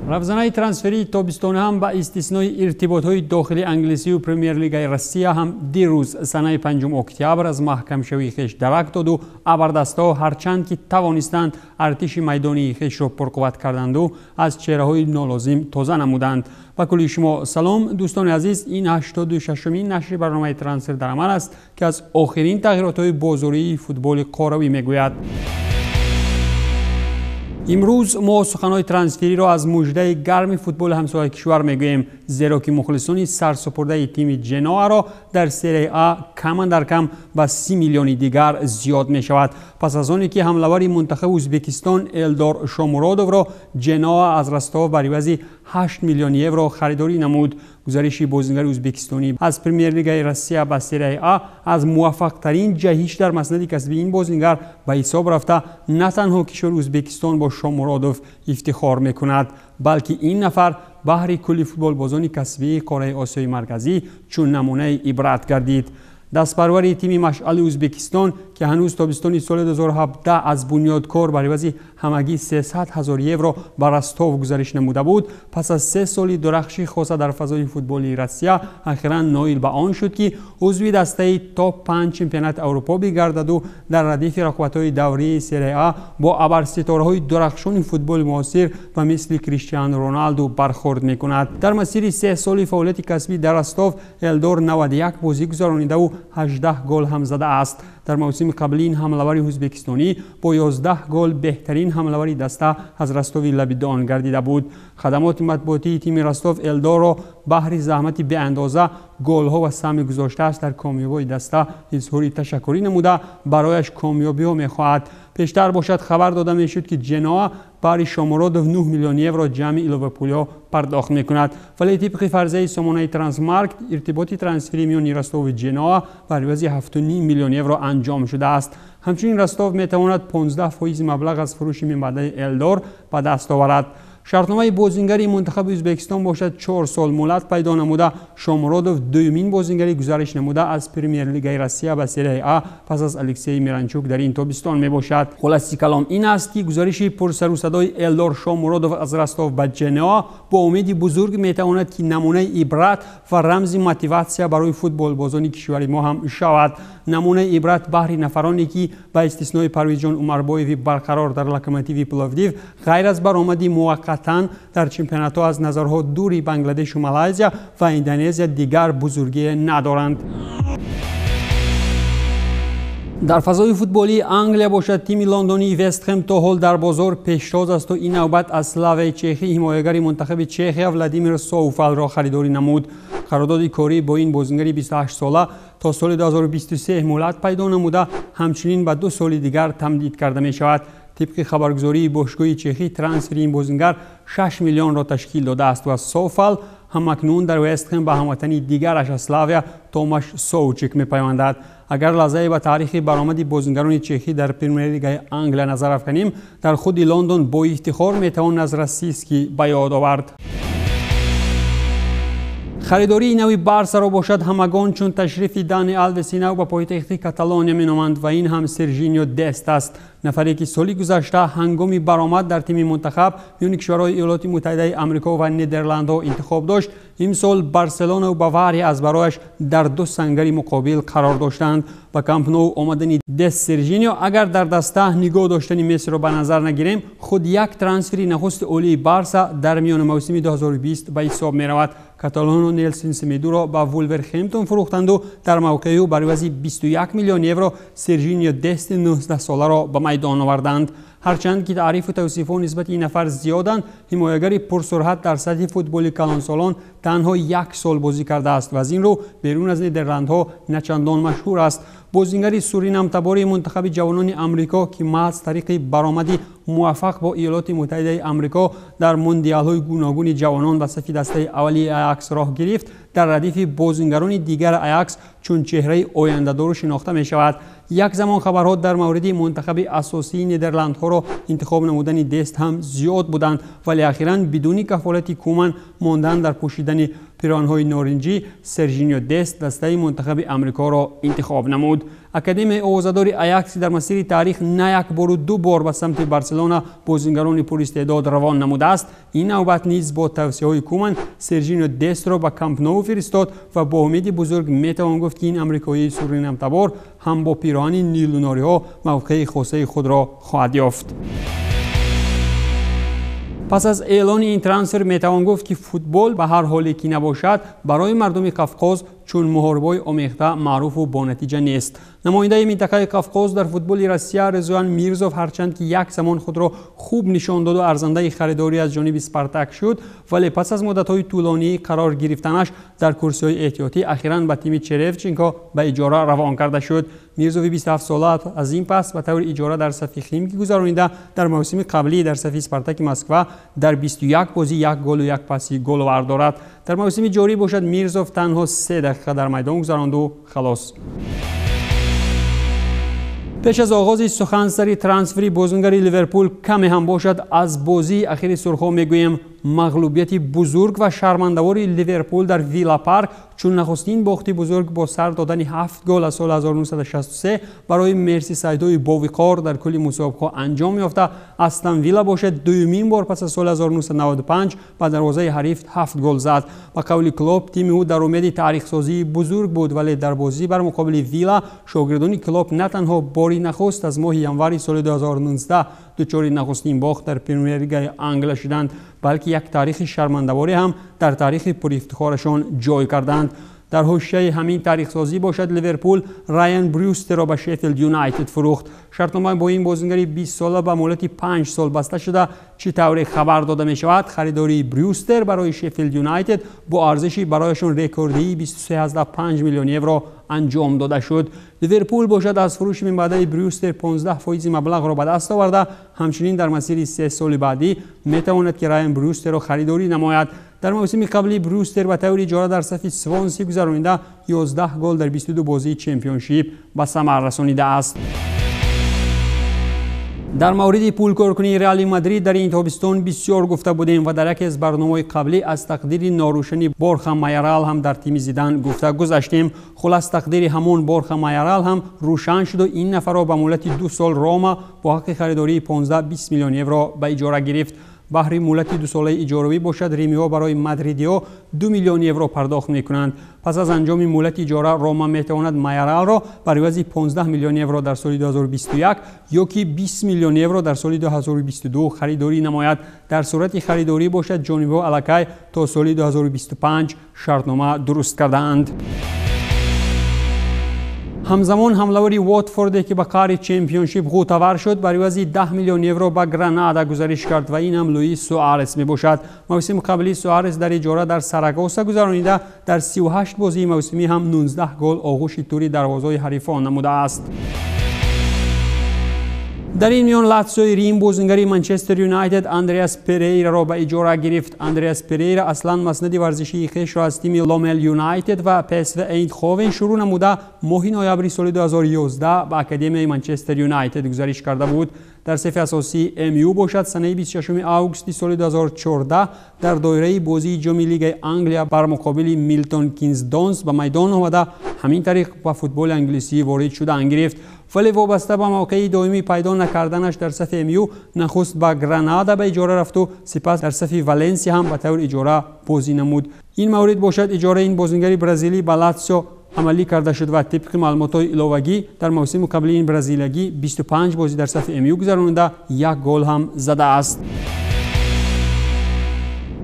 Равзанаи трансферии тобистона ҳам ба истиснои иртиботҳои дохили англисию премер-лигаи Россия ҳам дирӯз, санаи 5 октябр, аз маҳкамшавии хеш дарак доду абардастҳо ҳарчанд ки тавонистанд, артиши майдонии хешро пурқувват карданду аз чеҳраҳои нолозим тоза намуданд. Ба кулли шумо салом, дӯстони азиз. Ин 86-умин нашри барномаи «Трансфер дар амал» аст, ки аз охирин тағйиротҳои бозории футболи қорравӣ мегӯяд. Имрӯз мо суханҳои трансфериро аз муждаи гарми футболи ҳамсояи кишвар мегӯем, зеро ки мухлисони сарсупурдаи тими Ҷеноаро дар Серияи А каман дар кам ба 30 миллиони дигар зиёд мешавад, пас аз оне ки ҳамлавари мунтахаби Ӯзбекистон Элдор Шомуродовро Ҷеноа аз Ростов бар ивази 8 миллион евро харидорӣ намуд. Гузариши бозингари ӯзбекистонӣ аз премер-лигаи Россия ба Серияи А аз муваффақтарин ҷаҳиш дар маснади касбии ин бозингар ба ҳисоб рафта, на танҳо кишвари Ӯзбекистон бо Шомуродов ифтихор мекунад, балки ин нафар баҳри кулли футболбозони касбии қораи Осиёи Марказӣ чун намунаи ибрат гардид. Дастпарвари тими машъали Ӯзбекистон, ки ҳанӯз тобистони соли 2017 аз Бунёдкор бар ивази ҳамагӣ 300 ҳазор евро ба Ростов гузариш намуда буд, пас аз 3 соли дурахши хоса дар фазои футболи Россия ахиран ноил ба он шуд, ки узви дастаи топ 5 чемпионати Аврупо бигардаду дар радифи рақобатҳои даврии Серия А бо абарситораҳои дурахшони футболи муосир ба мисли Криштиану Роналду бархӯрд мекунад. Дар масири 3 соли фаъолияти касбӣ дар Ростов Элдор 91 бозӣ гузаронидаву 18 гол ҳам задааст. Дар мавсими қаблӣ ин ҳамлавари ӯзбекистонӣ бо 11 гол беҳтарин ҳамлавари даста аз Ростови лаби Дон гардида буд. Хадамоти матбуотии тими Ростов Элдорро баҳри заҳмати беандоза, голҳо ва саҳми гузоштааш дар комёбии даста изҳори ташаккурӣ намуда, барояш комёбиҳо мехоҳад. Пештар бошад, хабар дода мешуд, ки Ҷеноа баҳри Шомуродов 9 миллион евро ҷамъи иловапулиҳо пардохт мекунад, вале тибқи фарзияи сомонаи Трансмаркт, иртиботи трансферӣ миёни Ростову Ҷеноа бар ивази 7,5 миллион евро анҷом шудааст. Ҳамчунин Ростов метавонад 15 фоизи маблағ аз фурӯши минбаъдаи Элдор ба даст оварад. Шартномаи бозингари мунтахаби Ӯзбекистон бошад, 4 сол муҳлат пайдо намуда, Шомуродов дуюмин бозингари гузариш намуда аз премер-лигаи Россия ба Серияи А пас аз Алексей Миранчук дар ин тобистон мебошад. Хулоси калом ин аст, ки гузариши пурсарусадои Элдор Шомуродов аз Ростов ба Ҷеноа бо умеди бузург метавонад, ки намунаи ибрат ва рамзи мотиватсия барои футболбозони кишвари мо ҳам шавад, намунаи ибрат баҳри нафароне, ки ба истиснои Парвизҷон Умарбоеви барқарор дар Локомотиви Пловдив, ғайр аз баромади муваққатан дар чемпионатҳо аз назарҳо дури Бангладешу Малайзия ва Индонезия, дигар бузургие надоранд. Дар фазои футболии Англия бошад, тими лондонии Вестхем то ҳол дар бозор пештоз асту ин навбат аз Славияи чехӣ ҳимоягари мунтахаби Чехия Владимир Соуфалро харидорӣ намуд. Қарордоди корӣ бо ин бозингари 28сола то соли 2023 муҳлат пайдо намуда, ҳамчунин ба 2 соли дигар тамдид карда мешавад. Тибқи хабаргузории бошгоҳи чехӣ, трансфери ин бозингар 6 миллионро ташкил додааст ва Софал ҳамакнун дар Вестхем ба ҳамватани дигараш аз Славия Томаш Соучик мепайвандад. Агар лаҳзае ба таърихи баромади бозингарони чехӣ дар премер-лигаи Англия назар афканем, дар худи Лондон бо ифтихор метавон аз Роситский ба ёд овард. Харидории нави Барсаро бошад, ҳамагон чун ташрифи Дани Алвеси нав ба пойтахти Каталония меноманд ва ин ҳам Сержинио Дест аст, нафаре ки соли гузашта ҳангоми баромад дар тими мунтахаб миёни кишварҳои Иёлоти Муттаҳидаи Амрико ва Нидерландҳо интихоб дошт. Имсол Барселонаву Бавария аз барояш дар ду сангари муқобил қарор доштанд. Ба Камп Ноу омадани Дест Сержинио, агар дар даста нигоҳ доштани Мессиро ба назар нагирем, худ як трансфери нахусти олии Барса дар миёни мавсими 2020 ба ҳисоб меравад. Каталоно Нелсон Семедуро ба Вулверхемптон фурӯхтанду дар мавқеи ӯ бар ивази 21 миллион евро Сержинио Дести 19соларо ба майдон оварданд. Ҳарчанд ки таърифу тавсифҳо нисбати ин нафар зиёданд, ҳимоягари пурсуръат дар сатҳи футболи калонсолон танҳо як сол бозӣ кардааст ва аз ин рӯ берун аз Нидерландҳо начандон машҳур аст. Бозингари суринамтабори мунтахаби ҷавонони Амрико, ки маҳз тариқи баромади муваффақ бо Иёлоти Муттаҳидаи Амрико дар мундиалҳои гуногуни ҷавонон ба сафи дастаи аввали Аякс роҳ гирифт, дар радифи бозингарони дигар Аякс чун чеҳраи ояндадору шинохта мешавад. Як замон хабарҳо дар мавриди мунтахаби асосии Нидерландҳоро интихоб намудани Дест ҳам зиёд буданд, вале ахиран бидуни кафолати Куман мондан дар пӯшидани Пироҳанҳои норинҷӣ Сержинио Дест дастаи мунтахаби Амрикоро интихоб намуд. Академияи овозадори Аякси дар масири таърих на як бору ду бор ба самти Барселона бозингарони пуристеъдод равон намудааст. Ин навбат низ бо тавсияҳои Куман Сержинио Дестро ба Камп Ноу фиристод ва бо умеди бузург метавон гуфт, ки ин амрикоии суринамтабор ҳам бо пироҳани нилунориҳо мавқеи хосаи худро хоҳад ёфт. Пас аз эълони ин трансфер метавон гуфт, ки футбол ба ҳар ҳоле ки набошад, барои мардуми Қавқоз чун муҳорибаҳои омехта маъруфу бонатиҷа нест. Намояндаи минтақаи Қавқоз дар футболи Россия Резуан Мирзов ҳарчанд ки як замон худро хуб нишон доду арзандаи харидорӣ аз ҷониби Спартак шуд, вале пас аз муддатҳои тӯлонӣ қарор гирифтанаш дар курсиҳои эҳтиётӣ ахиран ба тими Черевченко ба иҷора равон карда шуд. Мирзови 27сола аз ин пас ба таври иҷора дар сафи Химки гузаронида, дар мавсими қаблӣ дар сафи Спартаки Москва дар 21 бозӣ як голу як паси головар дорад. Дар мавсими ҷорӣ бошад, Мирзов танҳо 3 дақиқа дар майдон гузаронду халос. Пеш аз оғози сухан сари трансфери бозингари Ливерпул каме ҳам бошад, аз бозии ахири сурхҳо мегӯем. Мағлубияти бузург ва шармандавори Ливерпул дар Вилла Парк чун нахустин бохти бузург бо сар додани 7 гол аз соли 1963 барои мерсисайдҳои бовиқор дар кулли мусобиқаҳо анҷом ёфта, Астон Вилла бошад дуюмин бор пас аз соли 1995 ба дарвозаи ҳариф 7 гол зад. Ба қавли Клоп, тими ӯ дар умеди таърихсозии бузург буд, вале дар бозӣ бар муқобили Вилла шогирдони Клоп на танҳо бори нахуст аз моҳи январи соли 2019 дучори нахустин бохт дар Премер-лигаи Англия шуданд, балки як таърихи шармандаворӣ ҳам дар таърихи пурифтихорашон ҷой карданд. Дар ҳошияи ҳамин таърихсозӣ бошад, Ливерпул Райан Брюстерро ба Шеффилд Юнайтед фурӯхт. Шартнома бо ин бозингари 20 сола ба муҳлати 5 сол баста шуда, чӣ тавре хабар дода мешавад, харидории Брюстер барои Шеффилд Юнайтед бо арзиши барояшон рекордии 23,5 миллион евро анҷом дода шуд. Ливерпул бошад аз фурӯши минбаъдаи Брюстер 15% маблағро ба даст оварда, ҳамчунин дар масири 3 соли баъдӣ метавонад, ки Райан Брюстерро харидорӣ намояд. Дар мавсими қаблӣ Брюстер ба таври иҷора дар сафи Свонси гузаронида 11 гол дар 22 бозии чемпионшип ба самар расонидааст. Дар мавриди пулкоркунии Реали Мадрид дар ин тобистон бисёр гуфта будем ва дар яке аз барномаҳои қаблӣ аз тақдири норӯшани Борха Майорал ҳам дар тими Зидан гуфта гузаштем. Хулас, тақдири ҳамон Борха Майорал ҳам рӯшан шуду ин нафарро ба муҳлати 2 сол Рома бо ҳаққи харидории 15-20 миллион евро ба иҷора гирифт. Баҳри муҳлати дусолаи иҷоравӣ бошад, римиҳо барои мадридиҳо 2 миллион евро пардохт мекунанд. Пас аз анҷоми муҳлати иҷора Рома метавонад Майоралро бар ивази 15 миллион евро дар соли 2021 ё ки 20 миллион евро дар соли 2022 харидорӣ намояд. Дар сурати харидорӣ бошад, ҷонибҳо аллакай то соли 2025 шартнома дуруст кардаанд. Ҳамзамон ҳамлавари Уотфорде, ки ба қаъри чемпионшип ғӯтавар шуд, бар ивази 10 миллион евро ба Гранада гузариш кард ва ин ҳам Луис Суарес мебошад. Мавсими қаблӣ Суарес дар иҷора дар Сарагоса гузаронида, дар 38 бозии мавсимӣ ҳам 19 гол оғӯши тури дарвозаҳои ҳарифон намудааст. Дар ин миён Латсиои Рим бозингари Манчестер Юнайтед Андреас Перейраро ба иҷора гирифт. Андреас Перейра аслан маснади варзишии хешро аз тими Ломел Юнайтед ва ПСВ Эйндховен шурӯъ намуда, моҳи ноябри соли 2011 ба Академияи Манчестер Юнайтед гузариш карда буд. Дар сафи асосии МЮ бошад, санаи 26 августи соли 2014 дар доираи бозии ҷоми Лигаи Англия бар муқобили Милтон Кинз Донс ба майдон омада, ҳамин тариқ ба футболи англисӣ ворид шудан гирифт. Вале вобаста ба мавқеи доимӣ пайдо накарданаш дар сафи МЮ нахуст ба Гранада ба иҷора рафту сипас дар сафи Валенсия ҳам ба таври иҷора бозӣ намуд. Ин маврид бошад, иҷораи ин бозингари бразилӣ ба Латсио амалӣ карда шуд ва тибқи маълумотҳои иловагӣ дар мавсими қабли ин бразилиягӣ 25 бозӣ дар сафи МЮ гузаронида, як гол ҳам задааст.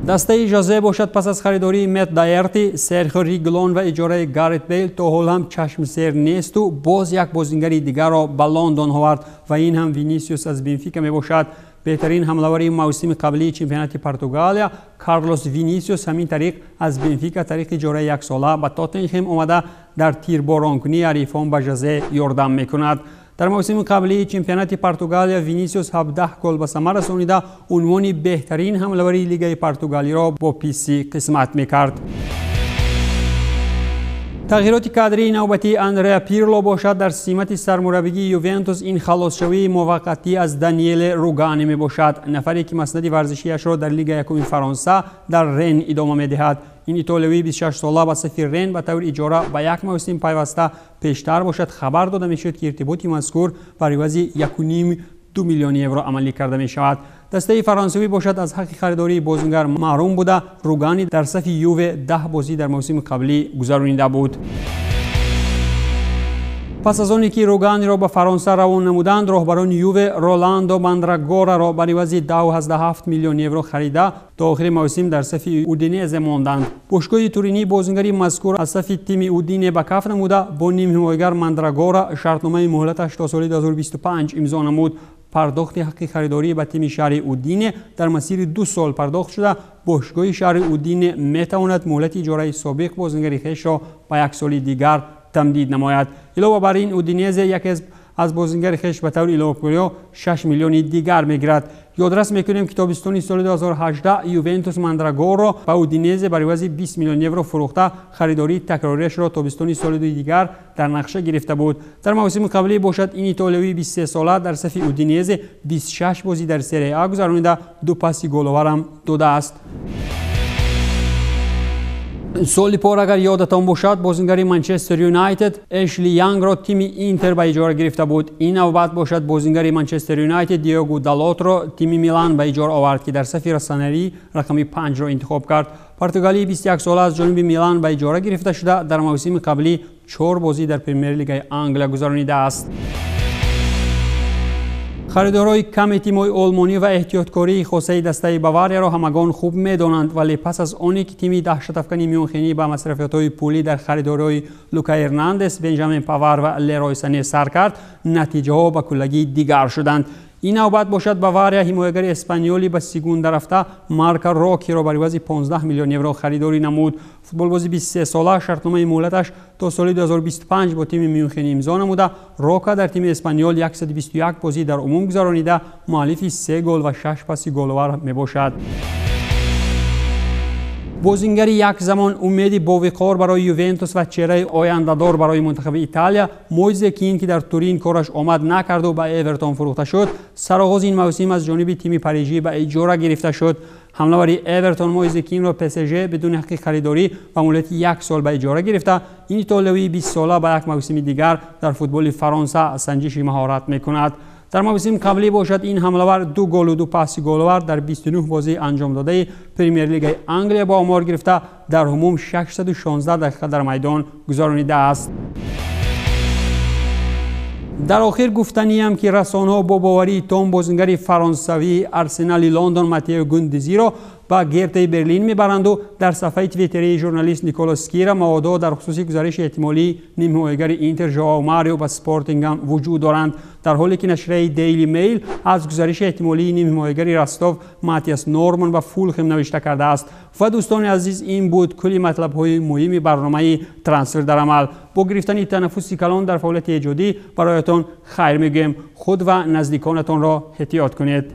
Дастаи Жозе бошад, пас аз харидории Мет Дайерти, Серхио Риглон ва иҷораи Гарет Бейл то ҳол ҳам чашмсер несту боз як бозингари дигарро ба Лондон овард ва ин ҳам Винисиус аз Бенфика мебошад. Беҳтарин ҳамлавари мавсими қаблии чемпионати Португалия Карлос Винисиус ҳамин тариқ аз Бенфика тариқи иҷораи яксола ба Тоттенхем омада, дар тирборонкунии ҳарифон ба Жозе ёрдам мекунад. Дар мавсими қаблии чемпионати Португалия Винисиус 17 гол ба самар расонида, унвони беҳтарин ҳамлавари Лигаи Португалиро бо писӣ қисмат мекард. Тағйироти кадрии навбатии Андреа Пирло бошад, дар симати сармураббигии Ювентус ин халосшавии муваққатӣ аз Даниеле Ругани мебошад, нафаре ки маснади варзишиашро дар Лигаи якуми Фаронса дар Рен идома медиҳад. Ин итолиявии 26 сола ба сафи Рен ба таври иҷора ба як мавсим пайваста. Пештар бошад, хабар дода мешуд, ки иртиботи мазкур бар ивази 1,5-2 миллион евро амалӣ карда мешавад. Дастаи фаронсавӣ бошад, аз ҳаққи харидории бозингар маҳрум буда. Ругани дар сафи Юве 10 бозӣ дар мавсими қаблӣ гузаронида буд. Пас аз оне ки Руганиро ба Фаронса равон намуданд, роҳбарони Юве Роландо Мандрагораро бар ивази 10,7 миллион евро харида, то охири мавсим дар сафи Удинезе монданд. Бошгоҳи Туринӣ бозингари мазкур аз сафи тими Удине ба каф намуда, бо нимҳимоягар Мандрагора шартномаи муҳлаташ то соли 2025 имзо намуд. Пардохти ҳаққи харидорӣ ба тими шаҳри Удине дар масири 2 сол пардохт шуда, бошгоҳи шаҳри Удине метавонад муҳлати иҷораи собиқ бозингари хешро ба як соли дигар тамдид намояд. Илова бар ин, Удинезе яке аз бозингари хеш ба таври иловапулиё 6 миллиони дигар мегирад. Ёдрас мекунем, ки тобистони соли 2018 Ювентус Мандрагорро ба Удинезе бар ивази 20 миллион евро фурӯхта, харидории такрориашро тобистони соли дигар дар нақша гирифта буд. Дар мавсими қаблӣ бошад, ин итолиявии 23сола дар сафи Удинезе 26 бозӣ дар Серия А гузаронида, ду паси головарам додааст. Соли пор, агар ёдатон бошад, бозингари Манчестер Юнайтед Эшли Янгро тими Интер ба иҷора гирифта буд. Ин навбат бошад, бозингари Манчестер Юнайтед Диогу Далотро тими Милан ба иҷора овард, ки дар сафи россонери рақами 5-ро интихоб кард. Португалии 21сола аз ҷониби Милан ба иҷора гирифта шуда, дар мавсими қаблӣ чор бозӣ дар Премер-лигаи Англия гузаронидааст. Харидорҳои ками тимҳои олмонӣ ва эҳтиёткории хосаи дастаи Баварияро ҳамагон хуб медонанд, вале пас аз оне ки тими даҳшатафкани Мюнхенӣ ба масрафиётҳои пулӣ дар харидориҳои Лука Эрнандес, Бенҷамин Павар ва Лерой Сане сар кард, натиҷаҳо ба куллагӣ дигар шуданд. Ин навбат бошад, Бавария ҳимоягари эспаниёли ба сигунда рафта Марко Рокиро бар ивази 15 миллион евро харидорӣ намуд. Футболбози 23сола шартномаи муҳлаташ то соли 2025 бо тими Мюнхен имзо намуда. Рока дар тими Эспаниёл 121 бозӣ дар умум гузаронида, муаллифи се гол ва шаш паси головар мебошад. Бозингари як замон умеди бовиқор барои Ювентус ва чеҳраи ояндадор барои мунтахаби Италия Мойзе Кин, ки дар Турин кораш омад накарду ба Эвертон фурӯхта шуд, сароғози ин мавсим аз ҷониби тими парижӣ ба иҷора гирифта шуд. Ҳамлавари Эвертон Мойзе Кинро ПСЖ бидуни ҳаққи харидорӣ ба муҳлати як сол ба иҷора гирифта. Ин итолиявии 20сола ба як мавсими дигар дар футболи Фаронса санҷиши маҳорат мекунад. Дар мавсими қаблӣ бошад, ин ҳамлавар ду голу ду паси головар дар 29 бозии анҷомдодаи Премер-лигаи Англия ба омор гирифта, дар умум 616 дақиқа дар майдон гузаронидааст. Дар охир гуфтаниям, ки расонаҳо бо боварии том бозингари фаронсавии Арсенали Лондон Матео Гундизиро ба Гертаи Берлин мебаранду дар сафҳаи твиттерии журналист Николо Скира маводҳо дар хусуси гузариши эҳтимолии нимҳимоягари Интер Жоао Марио ба Спортингам вуҷуд доранд, дар ҳоле ки нашрияи Дейли Мейл аз гузариши эҳтимолии нимҳимоягари Ростов Матиас Норман ба Фулхем навишта кардааст. Ва дӯстони азиз, ин буд кулли матлабҳои муҳими барномаи Трансфер дар амал. Бо гирифтани танаффуси калон дар фаъолияти эҷодӣ бароятон хайр мегӯем. Худ ва наздиконатонро эҳтиёт кунед.